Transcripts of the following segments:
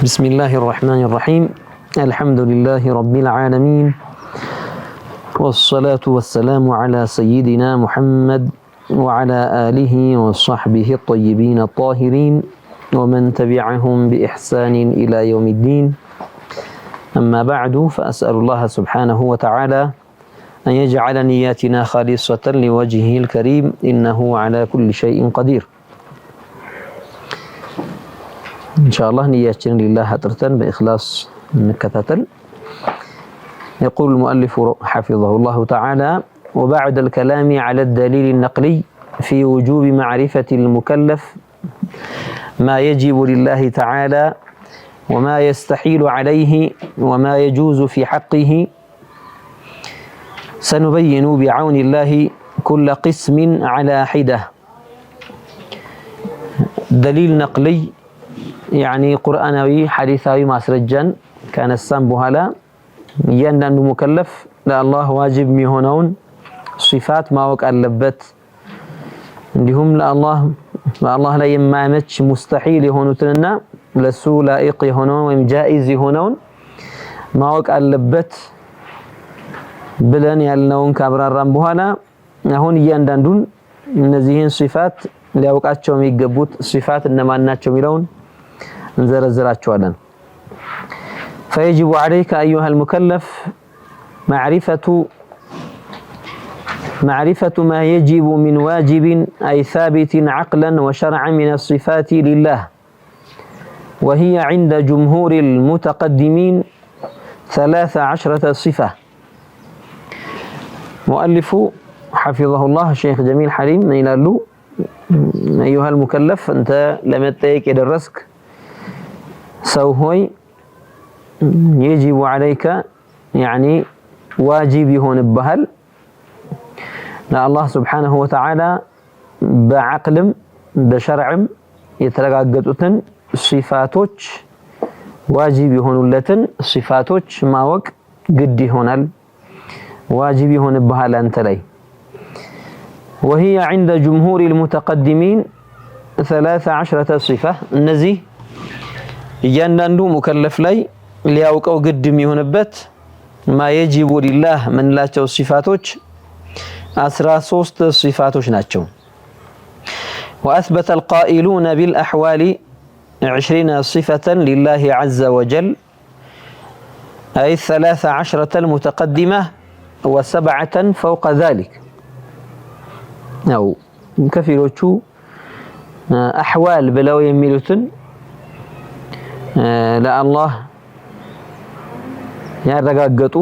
بسم الله الرحمن الرحيم. الحمد لله رب العالمين، والصلاة والسلام على سيدنا محمد وعلى آله وصحبه الطيبين الطاهرين ومن تبعهم بإحسان إلى يوم الدين. أما بعد، فأسأل الله سبحانه وتعالى أن يجعل نياتنا خالصة لوجهه الكريم، إنه على كل شيء قدير. ኢንሻአላህ ንያችንን ሊላህ አጥርተን በኢኽላስ እንከታተል። يقول المؤلف حفظه الله تعالى: وبعد الكلام على الدليل النقلي في وجوب معرفة المكلف ما يجب لله تعالى وما يستحيل عليه وما يجوز في حقه، سنبين بعون الله كل قسم على حدة. دليل نقلي يعني ቁርአናዊ ሐዲሳዊ ማስረጃን ካነሳን በኋላ እያንዳንዱ ሙከለፍ ለአላህ ዋጅብ የሚሆነውን ሲፋት ማወቅ አለበት። እንዲሁም ለአላህ በአላህ ላይ የማያመች ሙስተሒል የሆኑትንና ለሱ ላኢቅ የሆነውን ወይም ጃኢዝ የሆነውን ማወቅ አለበት ብለን ያልነውን ካብራራን በኋላ አሁን እያንዳንዱን እነዚህን ሲፋት ሊያውቃቸው የሚገቡት ሲፋት እነማን ናቸው የሚለውን እንዘረዝራቸዋለን። فيجب عليك أيها المكلف معرفة ما يجب من واجب، أي ثابت عقلا وشرعا، من الصفات لله، وهي عند جمهور المتقدمين 13 صفة. مؤلف حفظه الله ሼክ ጀሚል ሐሊም ምን ይላሉ? أيها المكلف፣ አንተ ለመጠየቅ የደረስክ ሰው ሆይ፣ يجب عليك يعني ዋጅብ ይሆንብሃል ለአላህ سبحانه وتعالى በዓቅልም በሸርዕም የተረጋገጡትን ሲፋቶች፣ ዋጅብ የሆኑለትን ሲፋቶች ማወቅ ግድ ይሆናል፣ ዋጅብ ይሆንብሃል አንተ ላይ። وهي عند جمهور المتقدمين 13 صفة። እነዚህ እያንዳንዱ ሙከለፍ ላይ ሊያውቀው ግድ የሚሆንበት ما يجب لله ምንላቸው ሲፋቶች 13 ሲፋቶች ናቸው። وأثبت القائلون بالأحوال 20 صفة لله عز وجل، أي 13 المتقدمة وسبعة فوق ذلك። ያው ከፊሎቹ አሕዋል ብለው የሚሉትን ለአላህ ያረጋገጡ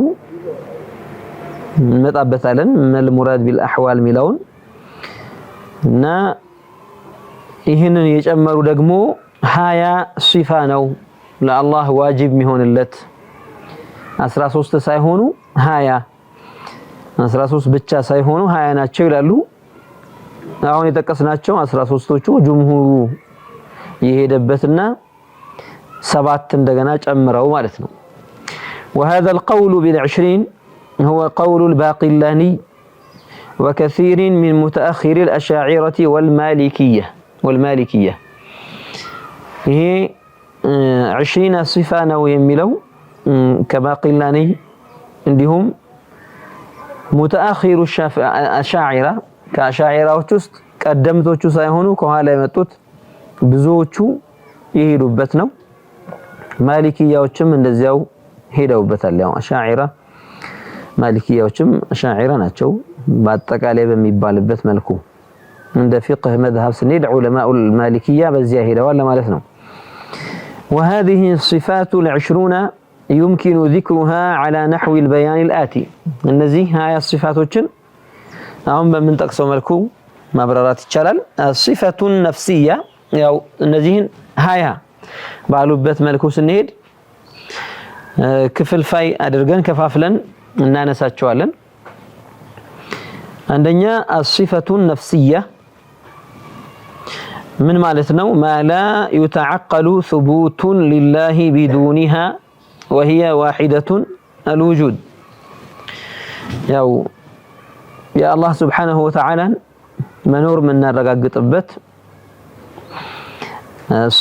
እንመጣበታለን። ما المراد بالأحوال የሚለውን እና ይህንን የጨመሩ ደግሞ 20 ሲፋ ነው ለአላህ ዋጅብ የሚሆንለት፣ 13 ሳይሆኑ 20፣ 13 ብቻ ሳይሆኑ 20 ናቸው ይላሉ። አሁን የጠቀስናቸው 13ቶቹ ጅምሁሩ የሄደበትና ሰባት እንደገና ጨምረው ማለት ነው። وهذا القول بالعشرين هو قول الباقلاني وكثير من متأخر الأشاعرة والمالكية። ይሄ 20 ሲፋ ነው የሚለው ከባቂላኒ እንዲሁም متأخر አሻዒራ፣ ከአሻዒራዎች ውስጥ ቀደምቶቹ ሳይሆኑ ከኋላ የመጡት ብዙዎቹ የሄዱበት ነው። ማሊኪያዎችም እንደዚያው ሄደውበታል። ያው አሻዒራ ማሊኪያዎችም አሻዒራ ናቸው በአጠቃላይ በሚባልበት መልኩ እንደ ፊቅህ መዝሀብ ስንሄድ ዑለማኡል ማሊኪያ በዚያ ሄደዋል ለማለት ነው። وهذه الصفات العشرون يمكن ذكرها على نحو البيان الآتي። እነዚህ 20 ሲፋቶችን አሁን በምንጠቅሰው መልኩ ማብራራት ይቻላል። الصفة النفسية፣ ያው እነዚህን 20 ባሉበት መልኩ ስንሄድ ክፍልፋይ አድርገን ከፋፍለን እናነሳቸዋለን። አንደኛ الصفة النفسية ምን ማለት ነው? ما لا يتعقل ثبوت لله بدونها، وهي واحدة، الوجود። ያው የአላህ سبحانه وتعالى ን መኖር የምናረጋግጥበት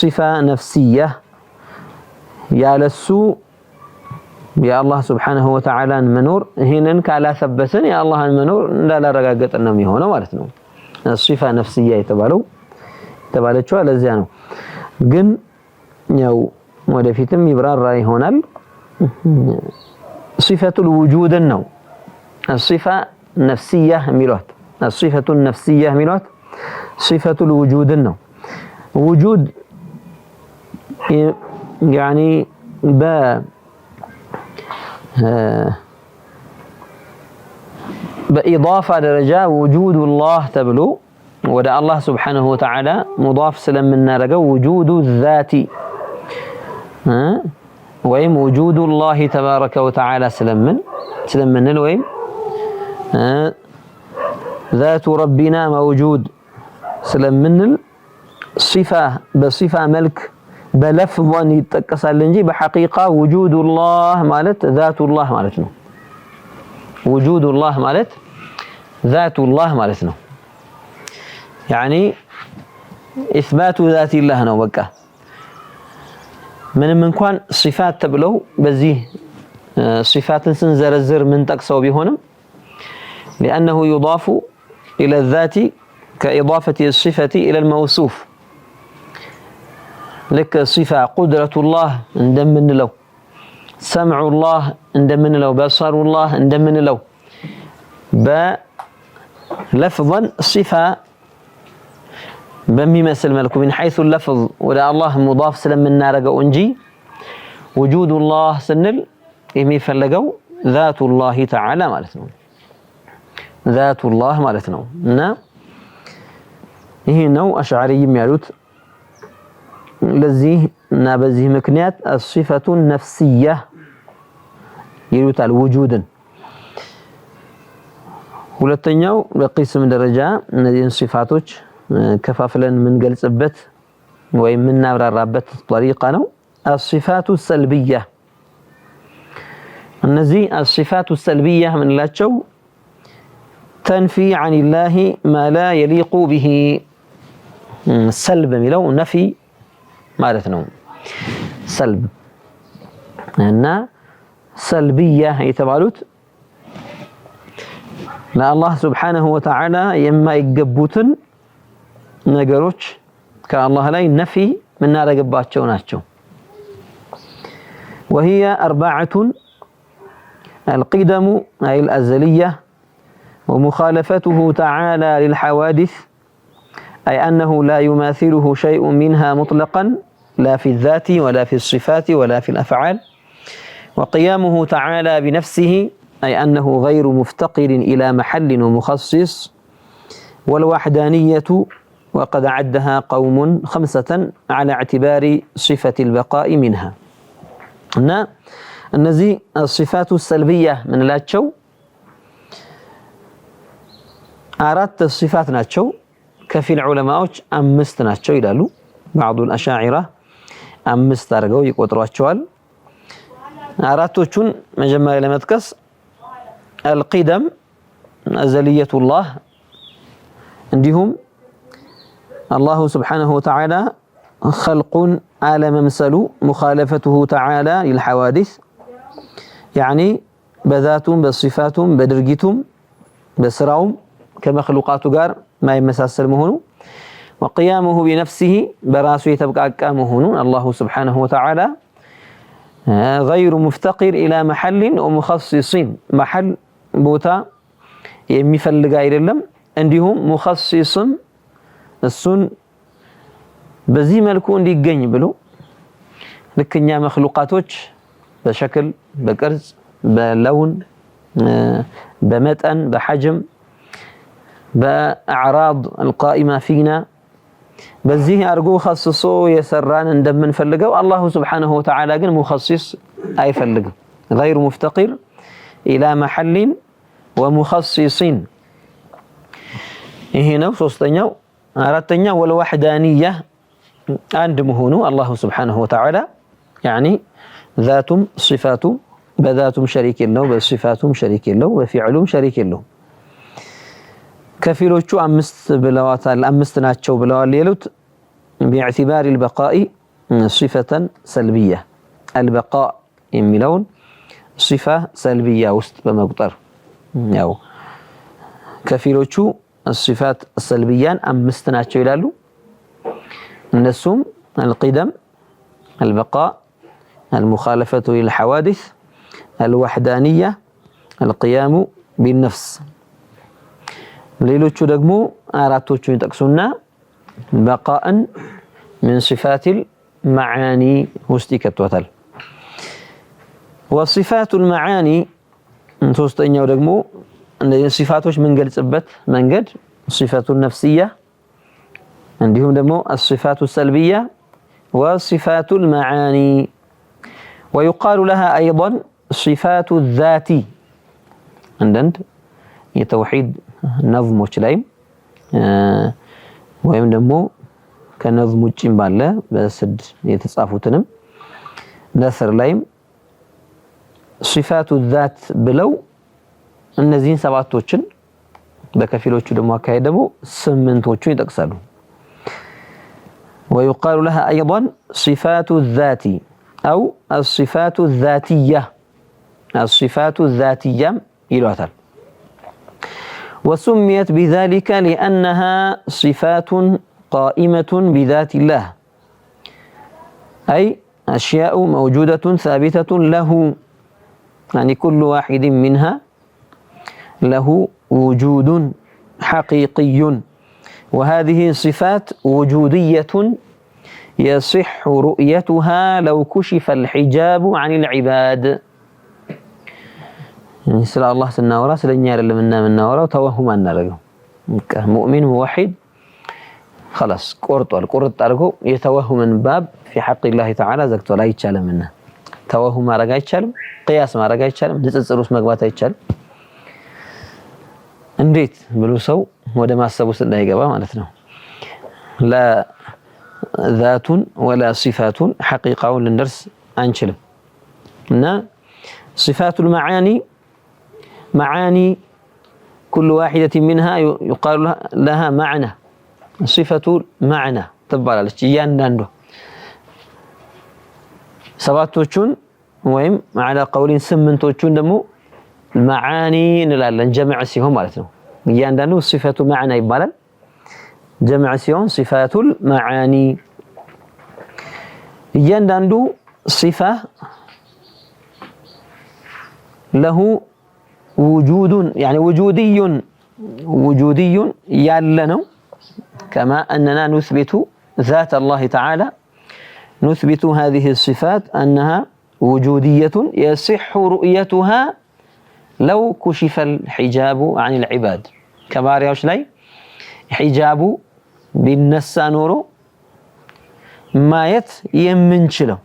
صفة نفسية ያለሱ የአላህ ስብሓነሁ ወተዓላን መኖር ይህንን ካላሰበትን የአላህን መኖር እንዳላረጋገጥን ነው የሚሆነው ማለት ነው። ሲፋ ነፍስያ የተባለችዋ ለዚያ ነው። ግን ያው ወደፊትም ይብራራ ይሆናል። ሲፈቱል ውጁድን ነው ሲፋ ነፍስያ የሚሏት፣ ሲፈቱ ነፍስያ የሚሏት ሲፈቱል ውጁድን ነው። ውጁድ ያኒ በኢዳፋ ደረጃ ውጁዱላህ ተብሎ ወደ አላህ ስብሓነሁ ወተዓላ ሙዳፍ ስለምናደርገው ውጁዱ ዛቲ ወይም ውጁዱላሂ ተባረከ ወተዓላ ስለምንል ወይም ዛቱ ረቢና መውጁድ ስለምንል ሲፋ በሲፋ መልክ በለፍዟን ይጠቀሳል እንጂ በሐቂቃ ውጁዱላህ ማለት ዛቱላህ ማለት ነው። ውጁዱላህ ማለት ዛቱላህ ማለት ነው። ያኒ ኢስባቱ ዛቲላህ ነው። በቃ ምንም እንኳን ሲፋት ተብለው በዚህ ሲፋትን ስንዘረዝር ምንጠቅሰው ቢሆንም ሊአነሁ ዩዳፉ ኢለ ዛቲ ከኢዳፈቲ ሲፈቲ ኢለል መውሱፍ፣ ልክ ሲፋ ቁድረቱላህ እንደምንለው፣ ሰምዑላህ እንደምንለው፣ በሰሩላህ እንደምንለው በለፍዘን ሲፋ በሚመስል መልኩ ሚን ሐይሱ ለፍዝ ወደ አላህ ሙዳፍ ስለምናደርገው እንጂ ውጁዱላህ ስንል የሚፈለገው ዛቱላሂ ተዓላ ማለት ነው። ዛቱላህ ማለት ነው። እና ይህ ነው አሽዓሪይም ያሉት። ለዚህ እና በዚህ ምክንያት አሲፈቱ ነፍስያ ይሉታል ውጁድን። ሁለተኛው በቂስም ደረጃ እነዚህን ሲፋቶች ከፋፍለን የምንገልጽበት ወይም የምናብራራበት ጠሪቃ ነው። አሲፋቱ ሰልብያ፣ እነዚህ አሲፋቱ ሰልብያ የምንላቸው ተንፊ ዐኒላሂ ማ ላ የሊቁ ቢሂ፣ ሰልብ የሚለው ነፊ ማለት ነው። ሰልብ እና ሰልብያ የተባሉት ለአላህ ስብሓነሁ ወተዓላ የማይገቡትን ነገሮች ከአላህ ላይ ነፊ የምናደርግባቸው ናቸው። ወሂየ አርባዓቱን አልቂደሙ አይ አልአዘልያ ወሙኻለፈቱሁ ተዓላ ሊልሐዋዲስ አይ አነሁ ላ ዩማሲሉሁ ሸይኡን ሚንሃ ሙጥለቀን ላ ፊ ዛቲ ወላ ፊ ሲፋት ወላ ፊ ልአፍዓል ወቅያሙሁ ተዓላ ቢነፍሲሂ አይ አነሁ ገይሩ ሙፍተቂርን ኢላ መሐልን ወሙኸሲስ ወልዋሕዳንየቱ ወቀድ ዐደሃ ቀውሙን ኸምሰተን ዐላ እዕትባሪ ሲፈት ልበቃኢ ሚንሃ። እና እነዚህ ሲፋቱ ሰልብያ ምንላቸው አራት ሲፋት ናቸው። ከፊል ዑለማዎች አምስት ናቸው ይላሉ። ባዕዱል አሻዒራ አምስት አድርገው ይቆጥሯቸዋል። አራቶቹን መጀመሪያ ለመጥቀስ አልቂደም አዘልየቱላህ፣ እንዲሁም አላሁ ስብሓነሁ ወተዓላ ኸልቁን አለመምሰሉ ሙኻለፈቱሁ ተዓላ ሊልሐዋዲስ፣ ያዕኒ በዛቱም በሲፋቱም በድርጊቱም በስራውም ከመክሉቃቱ ጋር ማይመሳሰል መሆኑ፣ ወቅያሙሁ ቢነፍሲሂ በራሱ የተብቃቃ መሆኑን አላሁ ስብሓነሁ ወተዓላ ገይሩ ሙፍተቂር ኢላ መሐሊን ወሙኸሲሲን፣ መሐል ቦታ የሚፈልግ አይደለም። እንዲሁም ሙኸሲስም እሱን በዚህ መልኩ እንዲገኝ ብሎ ልክ እኛ መክሉቃቶች በሸክል፣ በቅርጽ፣ በለውን፣ በመጠን፣ በሐጅም፣ በአዕራድ አልቃኢማ ፊና በዚህ አድርጎ ኸስሶ የሰራን እንደምንፈልገው አላሁ ስብሓነሁ ወተዓላ ግን ሙኸሲስ አይፈልግም። ገይሩ ሙፍተቂር ኢላ መሐሊን ወሙኸሲሲን። ይሄ ነው ሶስተኛው። አራተኛ ወልዋሕዳንያ አንድ መሆኑ አላሁ ስብሓነሁ ወተዓላ፣ ያኒ ዛቱም ሲፋቱም በዛቱም ሸሪክ የለው፣ በሲፋቱም ሸሪክ የለው፣ በፊዕሉም ሸሪክ የለው። ከፊሎቹ አምስት ብለዋታል፣ አምስት ናቸው ብለዋል። የሉት ቢዕቲባር ልበቃኢ ሲፈተን ሰልብያ አልበቃ የሚለውን ሲፋ ሰልብያ ውስጥ በመቁጠር ያው ከፊሎቹ ሲፋት ሰልብያን አምስት ናቸው ይላሉ። እነሱም አልቂደም፣ አልበቃ፣ አልሙኻለፈቱ ሊልሐዋዲስ፣ አልወሕዳንያ፣ አልቅያሙ ቢነፍስ። ሌሎቹ ደግሞ አራቶቹን ይጠቅሱና በቃእን ምን ሲፋቲል መዓኒ ውስጥ ይከቷታል። ወሲፋቱል መዓኒ ሶስተኛው ደግሞ እነዚህ ሲፋቶች የምንገልጽበት መንገድ ሲፈቱ ነፍስያ እንዲሁም ደግሞ አሲፋቱ ሰልብያ ወሲፋቱል መዓኒ ወዩቃሉ ለሃ አይضን ሲፋቱ ዛቲ። አንዳንድ የተውሂድ ነዝሞች ላይም ወይም ደግሞ ከነዝም ውጭም ባለ በስድ የተጻፉትንም ነስር ላይም ሲፋቱ ዛት ብለው እነዚህን ሰባቶችን በከፊሎቹ ደግሞ አካሄድ ደግሞ ስምንቶቹን ይጠቅሳሉ። ወዩቃሉ ለሃ አይضን ሲፋቱ ዛቲ አው አሲፋቱ ዛቲያ አሲፋቱ ዛቲያም ይሏታል። ወሱሚየት ቢዛሊከ ሊአነሃ ሲፋቱን ቃኢመቱን ቢዛቲላህ አይ አሽያኡ መውጁደቱን ሳቢተቱን ለሁ ያኒ ኩሉ ዋሒድን ሚንሃ ለሁ ውጁዱን ሐቂቅዩን ወሃዚህ ሲፋት ውጁድየቱን የሲሑ ሩእየቱሃ ለው ኩሽፈ አልሒጃቡ ዐኒል ዒባድ። ስለ አላህ ስናወራ ስለኛ አይደለም እና የምናወራው ተወሁም አናደርገው። ሙእሚን ሙወሒድ ኸላስ ቆርጧል። ቁርጥ አድርጎ የተወሁምን ባብ ፊ ሐቂላሂ ተዓላ ዘግቷል። አይቻልምና ተወሁም ማድረግ አይቻልም። ቅያስ ማድረግ አይቻልም። ንጽጽር ውስጥ መግባት አይቻልም። እንዴት ብሎ ሰው ወደ ማሰብ ውስጥ እንዳይገባ ማለት ነው። ላ ዛቱን ወላ ሲፋቱን ሐቂቃውን ልንደርስ አንችልም። እና ሲፋቱል መዓኒ መዓኒ ኩሉ ዋሒደትን ሚንሃ ዩቃሉ ለሃ ማዕና ሲፈቱ ማዕና ትባላለች። እያንዳንዷ ሰባቶቹን ወይም ዐላ ቀውሊን ስምንቶቹን ደግሞ መዓኒ እንላለን፣ ጀምዕ ሲሆን ማለት ነው። እያንዳንዱ ሲፈቱ ማዕና ይባላል። ጀምዕ ሲሆን ሲፋቱል መዓኒ። እያንዳንዱ ሲፋ ለሁ ውጁዱን ያኒ ውጁድዩን ውጁድዩን ያለ ነው። ከማ አነና ኑስቢቱ ዛት አላህ ተዓላ ኑስቢቱ ሃዚህ ሲፋት አነሃ ውጁድየቱን የሲሑ ሩእየቱሃ ለው ኩሽፈል ሒጃቡ ዐኒል ዒባድ። ከባሪያዎች ላይ ሒጃቡ ቢነሳ ኖሮ ማየት የምንችለው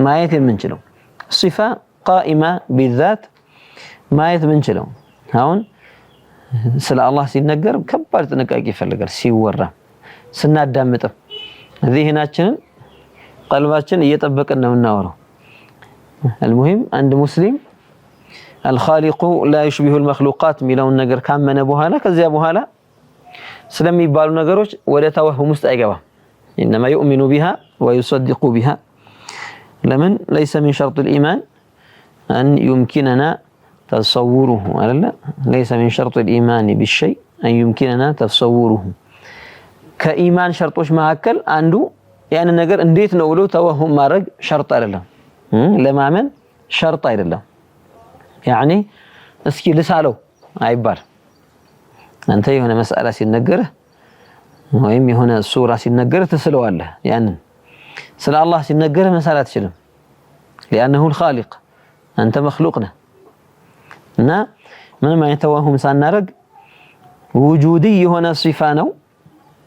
ማየት የምንችለው ሲፋ ቃኢማ ቢዛት ማየት ምንችለው። አሁን ስለ አላህ ሲነገር ከባድ ጥንቃቄ ይፈልጋል። ሲወራ ስናዳምጥም ዚህናችንን ቀልባችን እየጠበቅን ነው የምናወራው። አልሙሂም አንድ ሙስሊም አልኻሊቁ ላ ዩሽቢሁ አልመኽሉቃት የሚለውን ነገር ካመነ በኋላ ከዚያ በኋላ ስለሚባሉ ነገሮች ወደ ተወሁም ውስጥ አይገባም። ኢነማ ዩእሚኑ ቢሃ ወዩሰዲቁ ቢሃ። ለምን ለይሰ ሚን ሸርጥ ልኢማን አን ዩምኪነና ተሰውሩሁ አይደለ? ለይሰ ሚን ሸርጥ ልኢማን ቢሸይ አን ዩምኪነና ተሰውሩሁ። ከኢማን ሸርጦች መካከል አንዱ ያንን ነገር እንዴት ነው ብሎ ተወሁም ማድረግ ሸርጥ አይደለም፣ ለማመን ሸርጥ አይደለም። ያኒ እስኪ ልሳለው አይባል። አንተ የሆነ መስአላ ሲነገርህ ወይም የሆነ ሱራ ሲነገርህ ትስለዋለህ። ያንን ስለ አላህ ሲነገርህ መሳል አትችልም። ሊአነሁ ልኻሊቅ አንተ መክሉቅ ነህ እና ምንም አይነት ተዋሁም ሳናረግ ውጁዲ የሆነ ሲፋ ነው።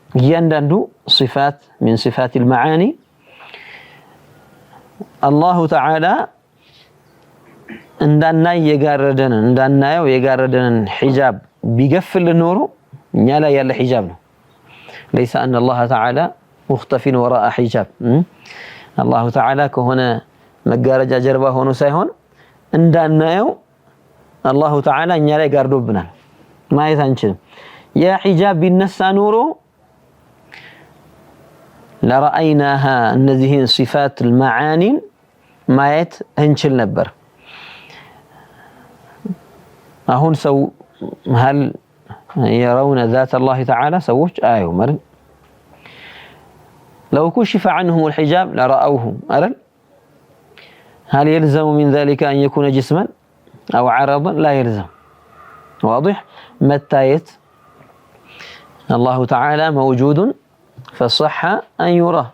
እያንዳንዱ ሲፋት ሚን ሲፋት ልመዓኒ አላሁ ተዓላ እንዳናይ የጋረደንን እንዳናየው የጋረደንን ሒጃብ ቢገፍልን ኖሮ እኛ ላይ ያለ ሒጃብ ነው። ለይሰ አነ አላህ ተዓላ ሙኽተፊን ወራአ ሒጃብ፣ አላሁ ተዓላ ከሆነ መጋረጃ ጀርባ ሆኖ ሳይሆን እንዳናየው አላሁ ተዓላ እኛ ላይ ጋርዶብናል፣ ማየት አንችልም። ያ ሒጃብ ቢነሳ ኖሮ ለረአይናሃ እነዚህን ሲፋት መዓኒን ማየት እንችል ነበር። አሁን ሰው هل يرون ذات الله تعالى ሰዎች አያዩም አይደል? لو كشف عنهم الحجاب لرأوه አይደል? هل يلزم من ذلك أن يكون جسما أو عرضا؟ لا يلزم። واضح መታየት الله تعالى موجود فصح أن يرى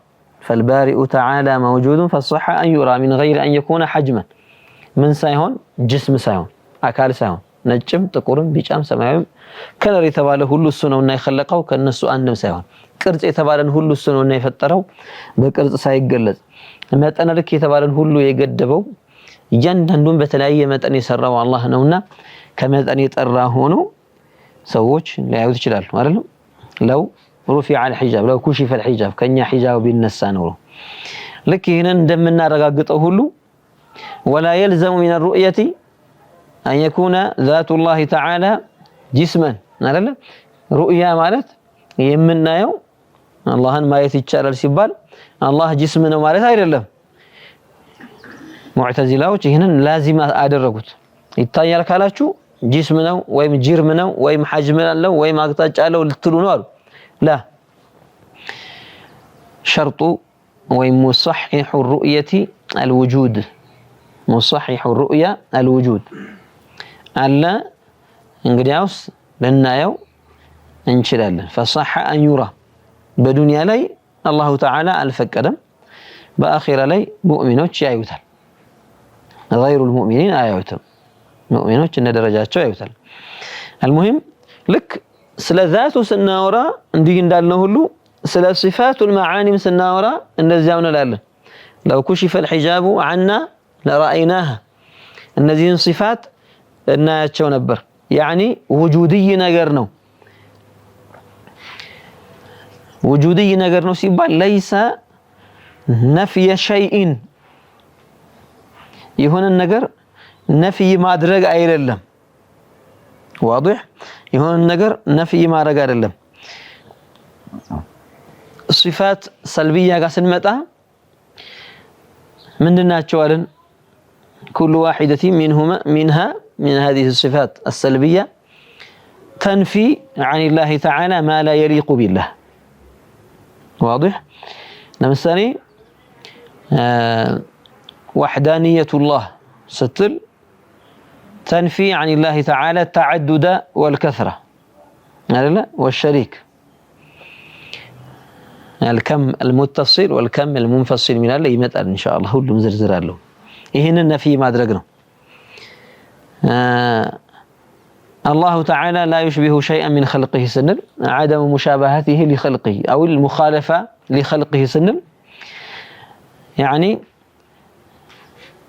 فالبارئ تعالى موجود فصح أن يرى من غير أن يكون حجما ምን ሳይሆን جسم ሳይሆን አካል ሳይሆን ነጭም ጥቁርም ቢጫም ሰማያዊም color የተባለ ሁሉ እሱ ነውና የኸለቀው ከነሱ አንድም ሳይሆን ቅርጽ የተባለን ሁሉ እሱ ነውና የፈጠረው በቅርጽ ሳይገለጽ መጠነ ልክ የተባለን ሁሉ የገደበው እያንዳንዱን በተለያየ መጠን የሰራው አላህ ነውና ከመጠን የጠራ ሆኖ ሰዎች ሊያዩት ይችላሉ አይደለም። لو رفع الحجاب لو كشف الحجاب ከኛ ሒጃብ ቢነሳ ኖሮ ልክ ይህንን እንደምናረጋግጠው ሁሉ ولا يلزم من الرؤية أن يكون ذات الله تعالى جسما አይደለ። رؤية ማለት የምናየው አላህን ማየት ይቻላል ሲባል አላህ جسم ነው ማለት አይደለም። ሙዕተዚላዎች ይህንን لازم አደረጉት። ይታያል ካላችሁ جسم ነው ወይም جرم ነው ወይም حجم አለው ወይም አቅጣጫ አለው ልትሉ ነው አሉ። لا شرط ወይም مصحح الرؤية الوجود مصحح الرؤية الوجود አለ። እንግዲያውስ ልናየው እንችላለን። فصح أن يرى በዱንያ ላይ الله تعالى አልፈቀደም። በአኺራ ላይ ሙእሚኖች ያዩታል። غير المؤمنين አያዩትም። ሙእሚኖች እንደ ደረጃቸው ያዩታል። المهم ልክ ስለ ዛቱ ስናወራ እንዲህ እንዳልነው ሁሉ ስለ صفات المعاني ም ስናወራ እንደዚያው እንላለን። لو كشف الحجاب عنا لرأيناها እነዚህን ሲፋት እናያቸው ነበር። يعني وجودي ነገር ነው። وجودي ነገር ነው ሲባል ليس نفي شيء የሆነን ነገር نفي ማድረግ አይደለም። واضح የሆነን ነገር نفي ማድረግ አይደለም። صفات سلبية ጋር ስንመጣ ምንድን ናቸው አለን? كل واحدة منها من هذه الصفات السلبية تنفي عن الله تعالى ما لا يليق بالله። واضح ለምሳሌ وحدانية الله ስትል تنفي عن الله تعالى التعدد والكثرة አይደለ والشريك الكم المتصل والكم المنفصل ሚላለ ይመጣል ኢንሻአላህ ሁሉም ዝርዝር አለው። ይህንን نفي ማድረግ ነው። الله تعالى لا يشبه شيئا من خلقه ስንል عدم مشابهته لخلقه أو المخالفة لخلقه ስንል يعني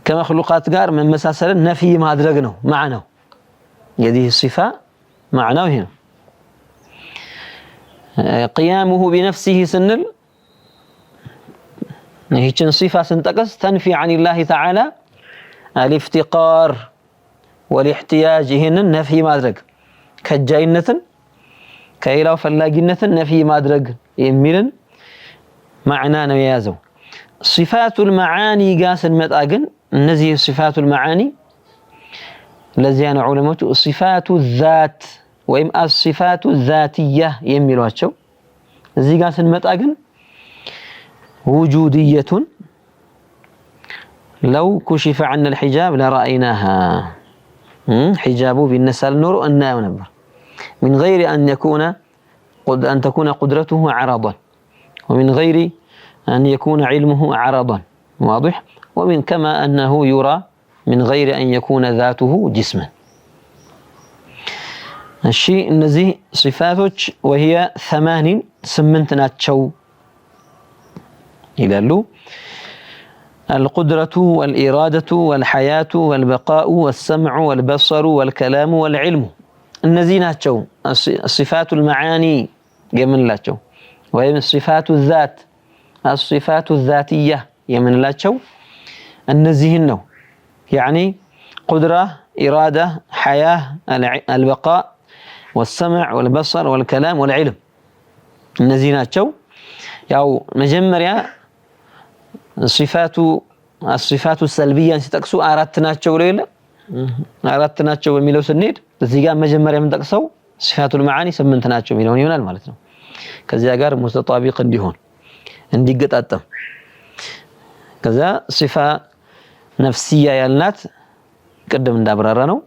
ከመክሉቃት ጋር መመሳሰልን نفي ማድረግ ነው ማዕናው። የዚህ صفة ማዕናው ይሄ ነው። قيامه بنفسه ስንል ይህችን صفة ስንጠቅስ تنفي عن الله تعالى الافتقار والاحتياج ይህንን نفي ማድረግ ከጃይነትን ከሌላው ፈላጊነትን نفي ማድረግ የሚልን ማዕና ነው የያዘው። صفات المعاني ጋር ስንመጣ ግን እነዚህ صفات المعاني ለዚያ ነው ዑለሞቹ صفات الذات ወይም الصفات الذاتية የሚሏቸው። እዚህ ጋር ስንመጣ ግን وجودية لو كشف عنا الحجاب لرأيناها ሒጃቡ ቢነሳል ኖሮ እናየው ነበር። من غير أن تكون قدرته عرضا ومن غير أن يكون علمه عرضا واضح ومن كما أنه يرى من غير أن يكون ذاته جسما። እሺ እነዚህ ሲፋቶች وهي ثمان 8 ናቸው ይላሉ። القدرة والإرادة والحياة والبقاء والسمع والبصر والكلام والعلم እነዚህ ናቸው صفات المعاني የምንላቸው ወይም صفات الذات الصفات الذاتية የምንላቸው እነዚህን ነው። يعني قدرة፣ إرادة፣ حياة፣ البقاء والسمع والبصر والكلام والعلم እነዚህ ናቸው። ያው መጀመሪያ صفات الصفات السلبية ን ሲጠቅሱ አራት ናቸው ብለው የለ፣ አራት ናቸው በሚለው ስንሄድ እዚህ ጋር መጀመሪያ የምንጠቅሰው صفات المعاني ስምንት ናቸው የሚለውን ይሆናል ማለት ነው። ከዚያ ጋር متطابق እንዲሆን፣ እንዲገጣጠም። ከዛ صفة نفسية ያልናት ቅድም እንዳብራራ ነው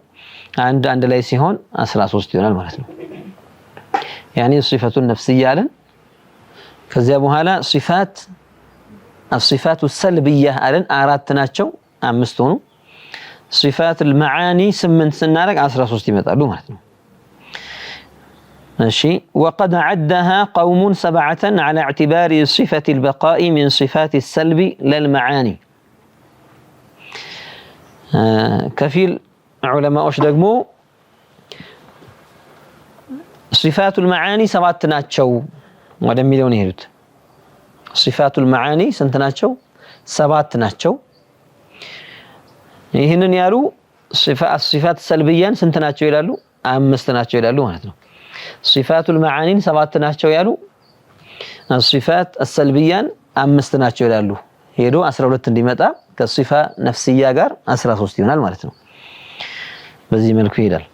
አንድ አንድ ላይ ሲሆን 13 ይሆናል ማለት ነው። يعني صفة نفسية አለን። ከዚያ በኋላ صفات الصفات السلبية አለን፣ አራት ናቸው፣ አምስት ሆኑ። صفات المعاني ስምንት ስናደርግ 13 ይመጣሉ ማለት ነው። እሺ፣ وقد عدها قوم سبعة على اعتبار صفة البقاء من صفات السلب لا المعاني። ከፊል ዑለማዎች ደግሞ صفات المعاني ሰባት ናቸው ወደሚለው ነው የሄዱት። صفات المعاني ስንት ናቸው? ሰባት ናቸው። ይህንን ያሉ صفات سلبية ን ስንት ናቸው ይላሉ? አምስት ናቸው ይላሉ ማለት ነው። صفات المعاني ን ሰባት ናቸው ያሉ صفات سلبية ን አምስት ናቸው ይላሉ። ሄዶ 12 እንዲመጣ ከ صفة نفسية ጋር 13 ይሆናል ማለት ነው። በዚህ መልኩ ይሄዳል።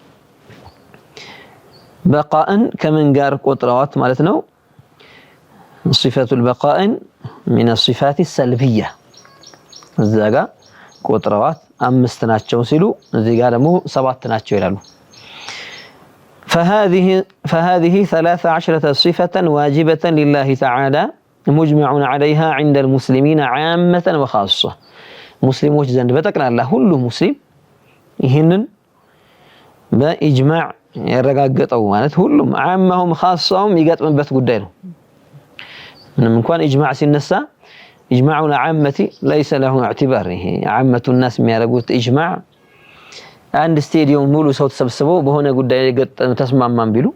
بقاء ን ከምን ጋር ቆጥረዋት ማለት ነው? صفة البقاء ን من الصفات السلبية እዛ ጋር ቆጥረዋት አምስት ናቸው ሲሉ እዚህ ጋር ደግሞ ሰባት ናቸው ይላሉ። فهذه 13 صفة واجبة لله تعالى مجمع عليها عند المسلمين عامة وخاصة። ሙስሊሞች ዘንድ በጠቅላላ ሁሉ ሙስሊም ይህንን በ إجماع ያረጋገጠው፣ ማለት ሁሉም عامة ውም خاصة ውም የሚገጥምበት ጉዳይ ነው። ምንም እንኳን إجماع ሲነሳ إجماع العامة ليس له اعتبار። ይሄ عامة الناس የሚያደርጉት إجماع፣ አንድ ስቴዲየም ሙሉ ሰው ተሰብስበው በሆነ ጉዳይ ገጠም ተስማማን ቢሉ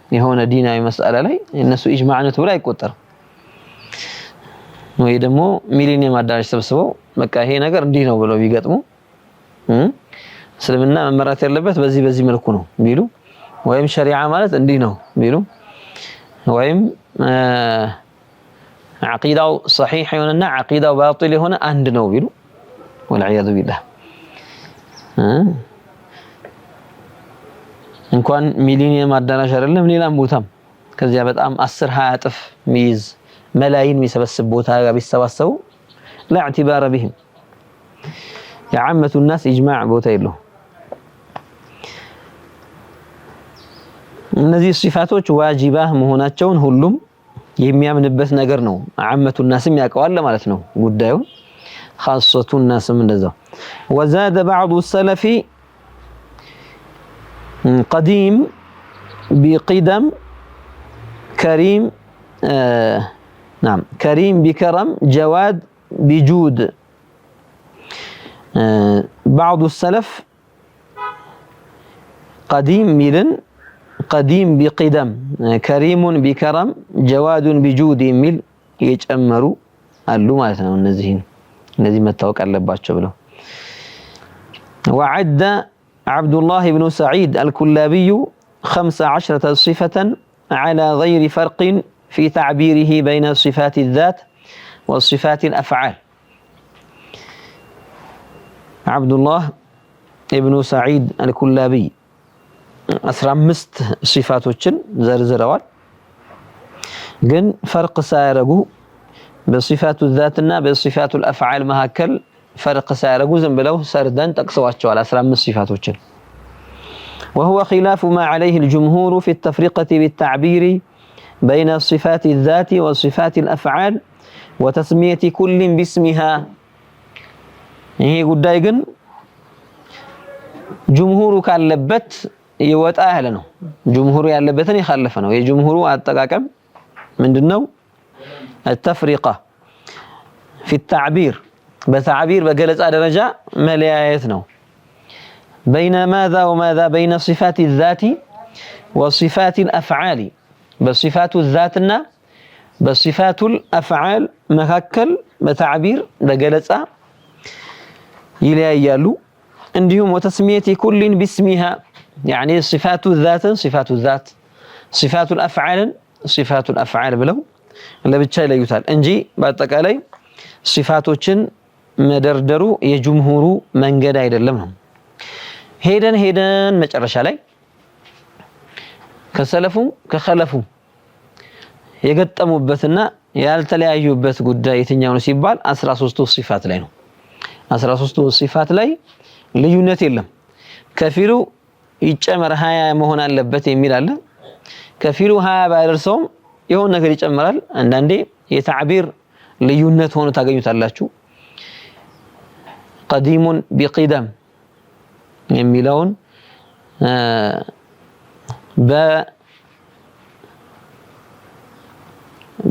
የሆነ ዲናዊ مسألة ላይ እነሱ إجماع ነው ተብሎ አይቆጠርም። ወይ ደግሞ ሚሊኒየም አዳራሽ ሰብስበው በቃ ይሄ ነገር እንዲህ ነው ብለው ቢገጥሙ፣ እስልምና መመራት ያለበት በዚህ በዚህ መልኩ ነው ቢሉ፣ ወይም ሸሪዓ ማለት እንዲህ ነው ቢሉ፣ ወይም ዓቂዳው صحيح የሆነና ዓቂዳው باطل የሆነ አንድ ነው ቢሉ፣ والعياذ بالله፣ እንኳን ሚሊኒየም አዳራሽ አይደለም ሌላም ቦታም ከዚያ በጣም 10 20 እጥፍ የሚይዝ ملايين የሚሰበስብ ቦታ ጋር ቢሰባሰቡ لا اعتبار بهم። የ عامة الناس إجماع ቦታ የለውም። እነዚህ ሲፋቶች واجبة መሆናቸውን ሁሉም የሚያምንበት ነገር ነው። عامة الناس ም ያውቀዋል ማለት ነው ጉዳዩን። خاصة الناس ም እንደዛው። وزاد بعض السلف قديم بقدم، كريم نعم كريم بكرم، جواد بجود። بعض السلف قديم ሚልን قديم بقدم، كريم بكرم، جواد بجود የሚል የጨመሩ አሉ ማለት ነው። እነዚህን እነዚህ መታወቅ አለባቸው ብለው። وعد عبد الله بن سعيد الكلابي 15 صفة على غير فرق في تعبيره بين صفات الذات وصفات الأفعال። ዓብዱላህ ኢብኑ ሰዒድ አልኩላቢይ 15 ሲፋቶችን ዘርዝረዋል። ግን فرق ሳያረጉ፣ በ صفات الذات ና በ صفات الأفعال መካከል فرق ሳያረጉ ዝም ብለው ሰርደን ጠቅሰዋቸዋል 15 ሲፋቶችን። وهو خلاف ما عليه الجمهور في التفرقة بالتعبير بين صفات الذات وصفات الأفعال وتسمية كل باسمها። ይሄ ጉዳይ ግን ጅምሁሩ ካለበት ይወጣ ያለ ነው። ጅምሁሩ ያለበትን የኻለፈ ነው። የጅምሁሩ አጠቃቀም ምንድነው? التفرقة في التعبير፣ በ تعبير በገለጻ ደረጃ መለያየት ነው። بين ماذا وماذا؟ بين صفات الذات وصفات الأفعال። በ صفات الذات ና በ صفات الأفعال መካከል በ تعبير በገለጻ ይለያያሉ። እንዲሁም وتسمية كل باسمها، يعني صفات الذات ን صفات الذات፣ صفات الأفعال ን صفات الأفعال ብለው ለብቻ ይለዩታል እንጂ በአጠቃላይ ሲፋቶችን መደርደሩ የጅምሁሩ መንገድ አይደለም ነው። ሄደን ሄደን መጨረሻ ላይ ከሰለፉም ከኸለፉም የገጠሙበትና ያልተለያዩበት ጉዳይ የትኛው ነው ሲባል 13ቱ ሲፋት ላይ ነው። 13ቱ ሲፋት ላይ ልዩነት የለም። ከፊሉ ይጨመር 20 መሆን አለበት የሚል አለ። ከፊሉ 20 ባያደርሰውም የሆነ ነገር ይጨምራል። አንዳንዴ የተዕቢር ልዩነት ሆኖ ታገኙታላችሁ። ቀዲሙን ቢቂደም የሚለውን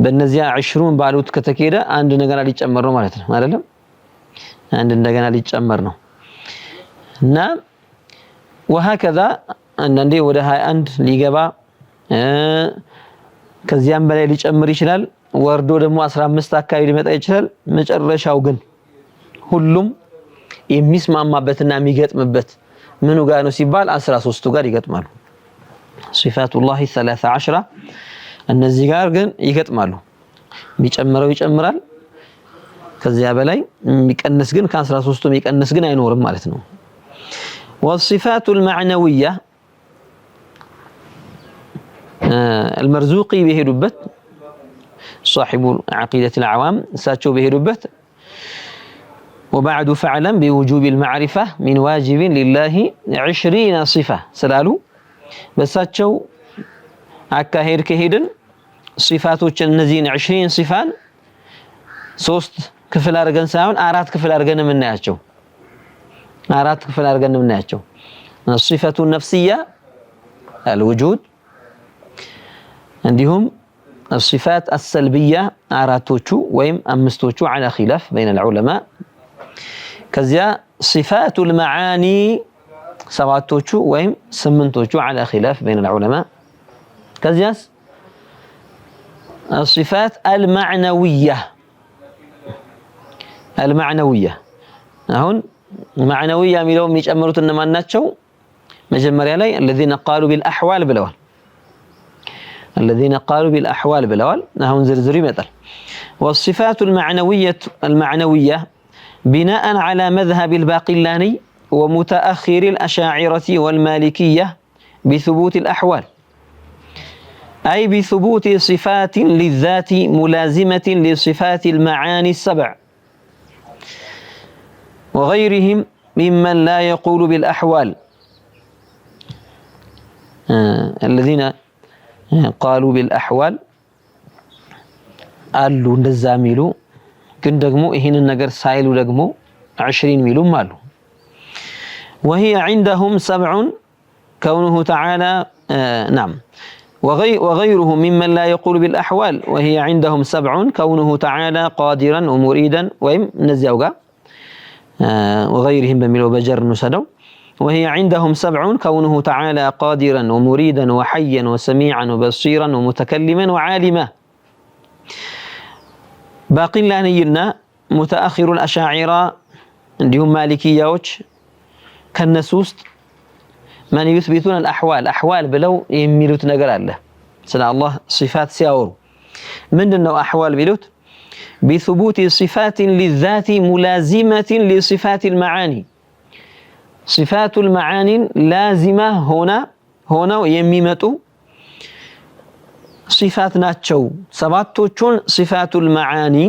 በእነዚያ 20 ባሉት ከተኬደ አንድ እንደገና ሊጨመር ነው ማለት ነው። አይደለም አንድ እንደገና ሊጨመር ነው እና ወሀከዛ አንዳንዴ ወደ 21 ሊገባ ከዚያም በላይ ሊጨምር ይችላል። ወርዶ ደግሞ 15 አካባቢ ሊመጣ ይችላል። መጨረሻው ግን ሁሉም የሚስማማበትና የሚገጥምበት ምኑ ጋር ነው ሲባል 13ቱ ጋር ይገጥማሉ። ሲፋቱላሂ 13 እነዚህ ጋር ግን ይገጥማሉ። የሚጨምረው ይጨምራል፣ ከዚያ በላይ የሚቀንስ ግን ከ13ቱ የሚቀንስ ግን አይኖርም ማለት ነው። ወሲፋቱል መዕነዊያ አልመርዙቂ በሄዱበት صاحب عقيدة العوام እሳቸው በሄዱበት وبعد فاعلم بوجوب المعرفة من واجب لله 20 صفة ስላሉ በእሳቸው አካሄድ ከሄድን ሲፋቶችን እነዚህን 20 ሲፋን ሶስት ክፍል አድርገን ሳይሆን አራት ክፍል አድርገን የምናያቸው አራት ክፍል አድርገን የምናያቸው الصفة النفسية الوجود እንዲሁም الصفات السلبية አራቶቹ ወይም አምስቶቹ على خلاف بين العلماء ከዚያ صفات المعاني ሰባቶቹ ወይም ስምንቶቹ على خلاف بين العلماء ከዚያስ الصفات المعنوية المعنوية አሁን ማዕነዊያ የሚለው የሚጨምሩት እነማን ናቸው? መጀመሪያ ላይ الذين قالوا بالأحوال ብለዋል። الذين قالوا بالأحوال ብለዋል። አሁን ዝርዝሩ ይመጣል። والصفات المعنوية بناء على مذهب الباقلاني ومتأخر الأشاعرة والمالكية بثبوت الأحوال أي بثبوت صفات للذات ملازمة لصفات المعاني السبع وغيرهم ممن لا يقول بالأحوال الذين قالوا بالأحوال አሉ እንደዛ የሚሉ ግን ደግሞ ይህንን ነገር ሳይሉ ደግሞ 20 የሚሉም አሉ። وهي عندهم سبع كونه تعالى نعم وغيرهم ممن لا يقول بالأحوال وهي عندهم سبع كونه تعالى قادرا ومريدا ወይም እነዚያው ጋር وغيرهم በሚለው በጀር እንውሰደው። وهي عندهم سبع كونه تعالى قادرا ومريدا وحيا وسميعا وبصيرا ومتكلما وعالما ባቂላንይና ሙተአኺሩ አሻዒራ እንዲሁም ማሊኪያዎች ከነሱ ውስጥ من يثبتون الأحوال أحوال ብለው የሚሉት ነገር አለ። ስለ አላህ ሲፋት ሲያወሩ ምንድን ነው أحوال ቢሉት بثبوت صفات للذات ملازمة لصفات المعاني صفات المعاني ን لازمة ሆነው የሚመጡ ሲፋት ናቸው። ሰባቶቹን صفات المعاني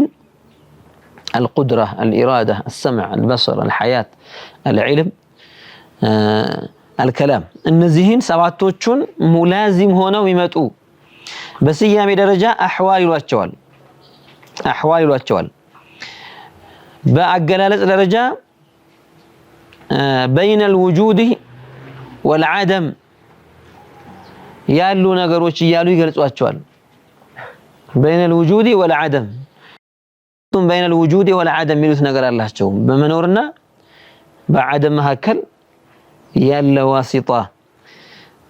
القدرة፣ الإرادة፣ السمع፣ البصر፣ الحياة፣ العلم፣ الكلام እነዚህን ሰባቶቹን ملازم ሆነው ይመጡ በስያሜ ደረጃ أحوال ይሏቸዋል። أحوال ይሏቸዋል። በአገላለጽ ደረጃ بين الوجود والعدم ያሉ ነገሮች እያሉ ይገልጿቸዋል። بين الوجود والعدم بين الوجود والعدم የሚሉት ነገር አላቸው። በመኖርና በ عدم መካከል ያለ واسطة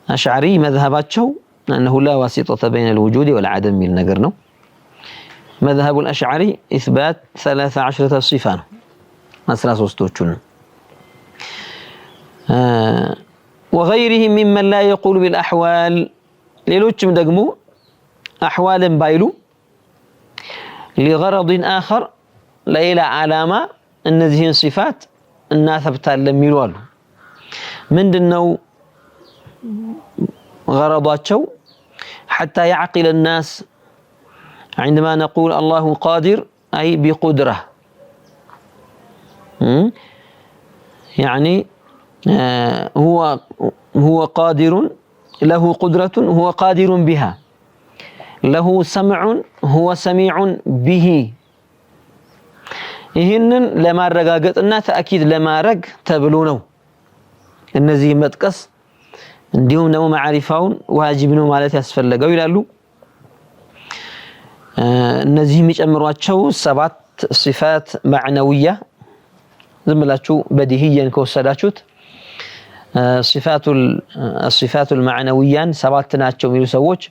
አሽዓሪ መዝሀባቸው أنه لا واسطة بين الوجود والعدم የሚል ነገር ነው። مذهب الأشعري إثبات 13 صفة ነው፣ 13ቶቹን وغيرهم ممن لا يقول بالأحوال ሌሎችም ደግሞ أحوال ን ባይሉ لغرض آخر ለሌላ ዓላማ እነዚህን ሲፋት እናተብታለን የሚሉ አሉ። ምንድነው ገረዷቸው? ሐታ ያዕቂለ ናስ عندما نقول الله قادر أي بقدرة يعني هو قادر له قدرة هو قادر بها له سمع هو سميع به ይህንን ለማረጋገጥና ተአኪድ ለማድረግ ተብሎ ነው እነዚህ መጥቀስ፣ እንዲሁም ደግሞ ማዕሪፋውን ዋጅብ ነው ማለት ያስፈለገው ይላሉ። እነዚህ የሚጨምሯቸው 7 ሲፋት ማዕነውያ ዝም ብላችሁ በዲህየን ከወሰዳችሁት ሲፋቱል ማዕነውያን 7 ናቸው የሚሉ ሰዎች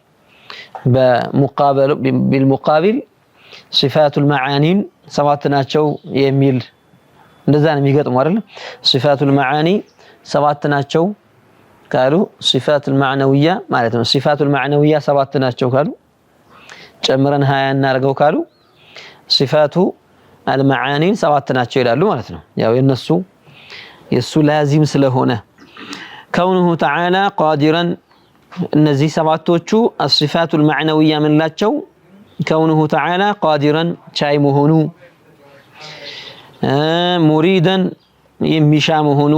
ቢልሙቃቢል ሲፋቱል መዓኒን 7 ናቸው የሚል እንደዛ ነው የሚገጥሙ አይደል? ሲፋቱል መዓኒ 7 ናቸው ካሉ ሲፋቱል ማዕነውያ ማለት ነው። ሲፋቱል ማዕነውያ 7 ናቸው ካሉ ጨምረን 20 እናደርገው ካሉ ሲፋቱ አልመዓኒን 7 ናቸው ይላሉ ማለት ነው። ያው የነሱ የሱ ላዚም ስለሆነ ከውኑሁ ተዓላ ቃዲረን እነዚህ 7ቶቹ አሲፋቱል ማዕነውያ ምንላቸው ከውኑሁ ተዓላ ቃዲረን ቻይ መሆኑ፣ ሙሪደን የሚሻ መሆኑ፣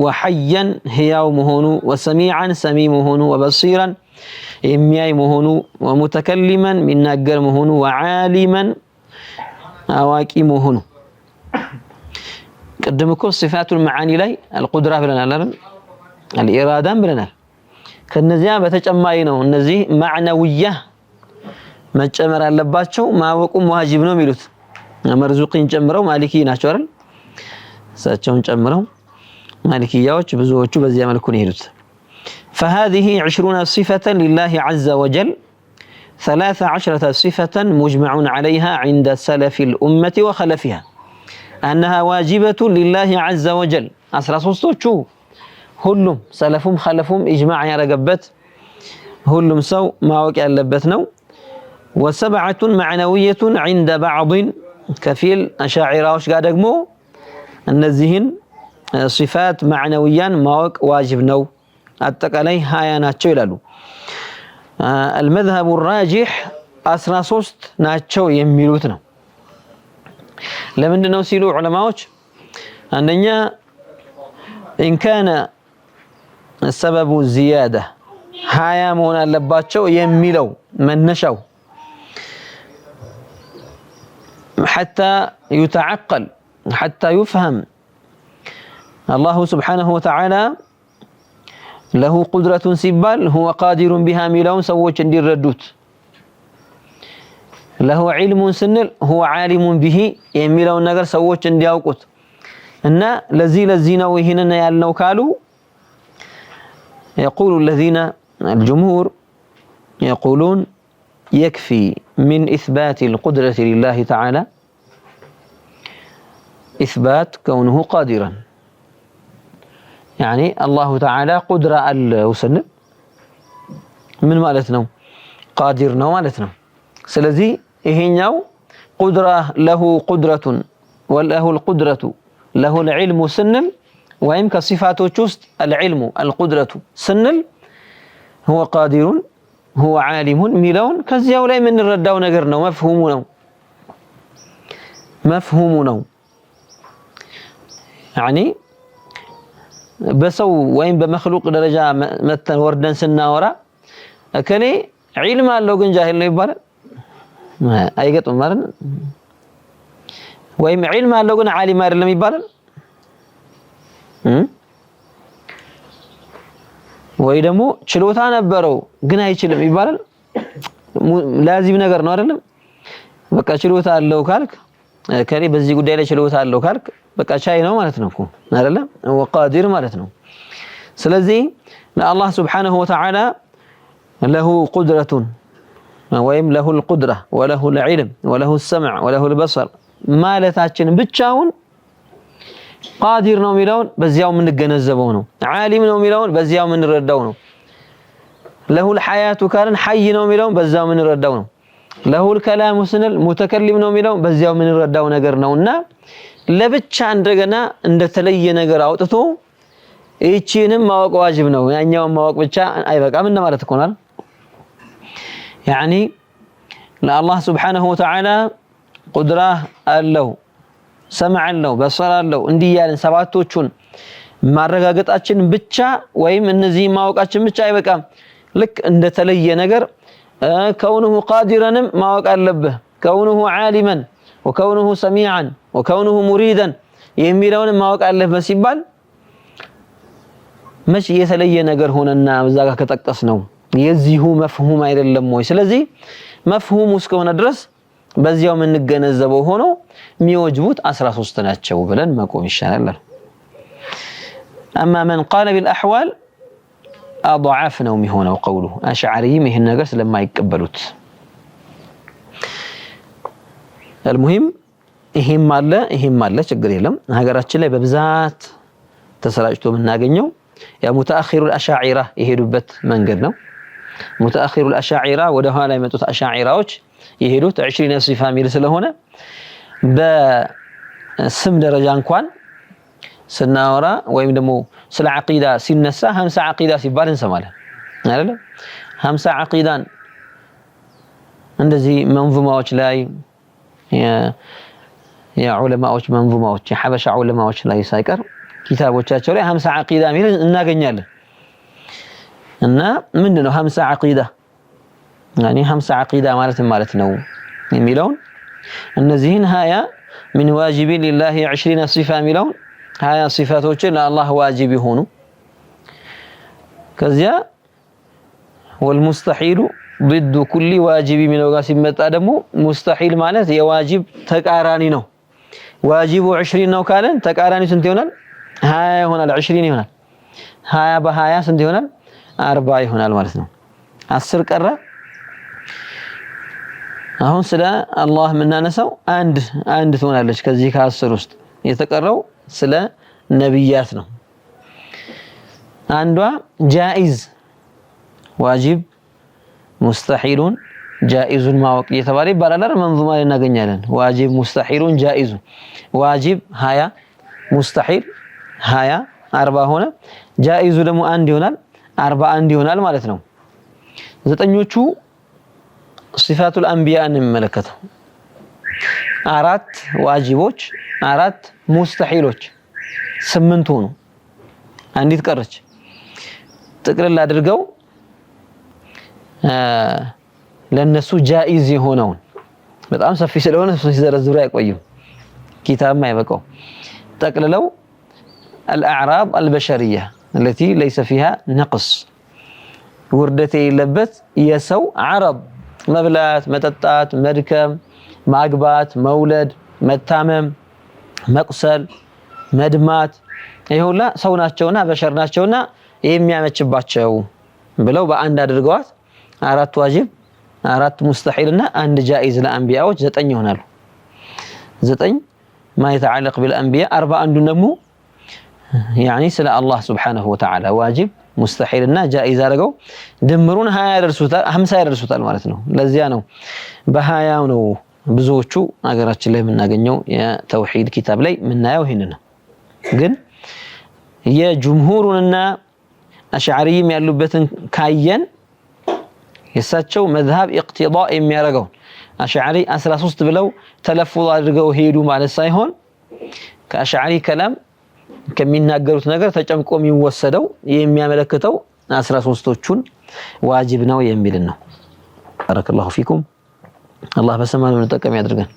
ወሐየን ህያው መሆኑ፣ ወሰሚዓን ሰሚ መሆኑ፣ ወበሲራን የሚያይ መሆኑ፣ ወሙተከሊመን የሚናገር መሆኑ፣ ወዓሊመን አዋቂ መሆኑ። ቅድም እኮ ሲፋቱል መዓኒ ላይ አልቁድራ ብለናል አይደል? አልኢራዳም ብለናል። ከነዚያ በተጨማሪ ነው እነዚህ ማዕነውያ መጨመር አለባቸው፣ ማወቁም ዋጅብ ነው የሚሉት መርዙቂን ጨምረው ማሊኪ ናቸው አይደል? እሳቸውን ጨምረው ማሊኪያዎች ብዙዎቹ በዚያ መልኩ ነው የሄዱት። فهذه 20 صفة لله عز وجل 13 صفة مجمع عليها عند سلف الأمة وخلفها أنها واجبة لله عز وجل 13ቶቹ ሁሉም ሰለፉም ኸለፉም ኢጅማዕ ያረገበት ሁሉም ሰው ማወቅ ያለበት ነው። ወሰብዓቱን ማዕነውየቱን ዐንደ ባዕድን ከፊል አሻዒራዎች ጋር ደግሞ እነዚህን ሲፋት ማዕነውያን ማወቅ ዋጅብ ነው። አጠቃላይ 20 ናቸው ይላሉ። አልመዝሀቡ ራጂሕ 13 ናቸው የሚሉት ነው። ለምንድን ነው ሲሉ ዑለማዎች አንደኛ ኢንካነ ሰበቡ ዚያዳ 20 መሆን አለባቸው የሚለው መነሻው ሐታ ዩተዓቀል ሐታ ዩፍሀም አላሁ ስብሓነሁ ወተዓላ ለሁ ቁድረቱን ሲባል ሁወ ቃዲሩን ቢሃ የሚለውን ሰዎች እንዲረዱት፣ ለሁ ዒልሙን ስንል ሁወ ዓሊሙን ቢሂ የሚለውን ነገር ሰዎች እንዲያውቁት እና ለዚህ ለዚህ ነው ይህንን ያልነው ካሉ يقول الذين الجمهور يقولون يكفي من إثبات القدرة لله تعالى إثبات كونه قادرا يعني الله تعالى قدرة الوسن من مالتنا قادر ነው ማለት ነው። ስለዚህ ይሄኛው قدرة له قدرة وله القدرة له العلم ስንል ወይም ከሲፋቶች ውስጥ العلم القدرة ስንል هو قادر هو عالم የሚለውን ከዚያው ላይ የምንረዳው ነገር ነው። መፍሁሙ ነው መፍሁሙ ነው። ያኒ በሰው ወይም በመክሉቅ ደረጃ መተን ወርደን ስናወራ እከሌ ዒልም አለው ግን ጃሂል ነው ይባላል? አይገጥም ማለት ነው። ወይም ዒልም አለው ግን ዓሊም አይደለም ይባላል? ወይ ደግሞ ችሎታ ነበረው ግን አይችልም ይባላል? ላዚም ነገር ነው አይደለም? በቃ ችሎታ አለው ካልክ እከሌ በዚህ ጉዳይ ላይ ችሎታ አለው ካልክ በቃ ቻይ ነው ማለት ነው እኮ አይደለም? ወቃዲር ማለት ነው። ስለዚህ ለአላህ ሱብሓነሁ ወተዓላ ለሁ ቁድረቱን ወይም ለሁ ልቁድራ ወለሁ ልዕልም ወለሁ ሰምዕ ወለሁ ልበሰር ማለታችን ብቻውን ቃዲር ነው የሚለውን በዚያው የምንገነዘበው ነው። ዓሊም ነው የሚለውን በዚያው የምንረዳው ነው። ለሁ ልሐያቱ ካልን ሐይ ነው የሚለውን በዚያው የምንረዳው ነው። له الكلام ስንል متكلم ነው የሚለው በዚያው የምንረዳው ነገር ነውና ለብቻ እንደገና እንደተለየ ነገር አውጥቶ ይቺንም ማወቅ ዋጅብ ነው፣ ያኛውን ማወቅ ብቻ አይበቃም እንደማለት እኮ ነው። يعني ለአላህ سبحانه وتعالى قدرة አለው፣ سمع አለው፣ بصر አለው እንዲህ እያልን ሰባቶቹን ማረጋገጣችን ብቻ ወይም እነዚህ ማወቃችን ብቻ አይበቃም። ልክ እንደተለየ ነገር كونه قادرا ንም ማወቅ አለብህ። كونه عالما وكونه سميعا وكونه مريدا የሚለውንም ማወቅ አለብህ ሲባል መች የተለየ ነገር ሆነና እዛ ጋር ከጠቀስ ነው የዚሁ مفهوم አይደለም ወይ? ስለዚህ مفهوم ኡ እስከሆነ ድረስ በዚያው የምንገነዘበው ሆኖ የሚወጅቡት 13 ናቸው ብለን መቆም ይሻላል። أما من قال بالأحوال أضعف ነው የሚሆነው قوله። አሽዓሪይም ይህን ነገር ስለማይቀበሉት المهم ይሄም አለ ይሄም አለ፣ ችግር የለም። ሀገራችን ላይ በብዛት ተሰራጭቶ የምናገኘው ያ متأخر الأشاعرة የሄዱበት መንገድ ነው። متأخر الأشاعرة ወደ ኋላ የመጡት አሻዒራዎች የሄዱት 20 صفة ሚል ስለሆነ በስም ደረጃ እንኳን ስናወራ ወይም ደግሞ ስለ ዓቂዳ ሲነሳ 50 ዓቂዳ ሲባል እንሰማለን አይደለ? 50 ዓቂዳን እንደዚህ መንዙማዎች ላይ የዑለማዎች መንዙማዎች የሐበሻ ዑለማዎች ላይ ሳይቀር ኪታቦቻቸው ላይ 50 ዓቂዳ የሚል እናገኛለን። እና ምንድን ነው 50 ዓቂዳ ያኒ 50 ዓቂዳ ማለት ማለት ነው የሚለውን እነዚህን 20 من واجب لله 20 صفة የሚለውን 20 ሲፋቶችን ለአላህ ዋጅብ የሆኑ ከዚያ والمستحيل ضد كل واجب የሚለው ጋር ሲመጣ ደግሞ مستحيل ማለት የዋጅብ ተቃራኒ ነው። ዋጅቡ 20 ነው ካለን ተቃራኒ ስንት ይሆናል? 20 ይሆናል። 20 ይሆናል። 20 በ20 ስንት ይሆናል? 40 ይሆናል ማለት ነው። 10 ቀረ። አሁን ስለ አላህ የምናነሳው አንድ አንድ ትሆናለች ከዚህ ከ10 ውስጥ የተቀረው ስለ ነብያት ነው። አንዷ جائز ዋጅብ ሙስተሒሉን ጃኢዙን ማወቅ እየተባለ ይባላል አይደል? መንዙማ ላይ እናገኛለን። ዋጅብ ሙስተሒሉን ጃኢዙን። ዋጅብ 20 ሙስተሒል 20 40 ሆነ። ጃኢዙ ደግሞ አንድ ይሆናል፣ 41 ይሆናል ማለት ነው። ዘጠኞቹ صفات الأنبياء የሚመለከተው አራት ዋጅቦች፣ አራት ሙስተሒሎች፣ ስምንት ሆኑ። አንዲት ቀረች። ጥቅልል አድርገው ለነሱ ጃኢዝ የሆነውን በጣም ሰፊ ስለሆነ እሱን ሲዘረዝሩ አይቆይም፣ ኪታብም አይበቃው። ጠቅልለው الأعراض البشرية التي ليس فيها نقص ውርደት የሌለበት የሰው عرض መብላት፣ መጠጣት፣ መድከም፣ ማግባት፣ መውለድ፣ መታመም፣ መቁሰል፣ መድማት ይሄ ሁላ ሰው ናቸውና بشر ናቸውና የሚያመችባቸው ብለው በአንድ አድርገዋት አራት ዋጅብ አራት ሙስተሒል እና አንድ ጃኢዝ ለአንቢያዎች ዘጠኝ ይሆናሉ። ዘጠኝ ما يتعلق بالأنبياء 41ዱን ደግሞ يعني ስለ አላህ سبحانه وتعالى ዋጅብ ሙስተሒል እና ጃኢዝ አድርገው ድምሩን 20 ያደርሱታል፣ 50 ያደርሱታል ማለት ነው። ለዚያ ነው በ20 ነው ብዙዎቹ ሀገራችን ላይ የምናገኘው የተውሂድ ኪታብ ላይ የምናየው ይህንን ነው። ግን የጅምሁሩንና አሽዓሪይም ያሉበትን ካየን የእሳቸው መዝሀብ اقتضاء የሚያደርገውን አሽዓሪ 13 ብለው ተለፉዝ አድርገው ሄዱ ማለት ሳይሆን ከአሽዓሪ كلام ከሚናገሩት ነገር ተጨምቆ የሚወሰደው የሚያመለክተው 13ቶቹን ዋጅብ ነው የሚልን ነው። بارك الله فيكم። አላህ በሰማነው እንጠቀም ያድርገን።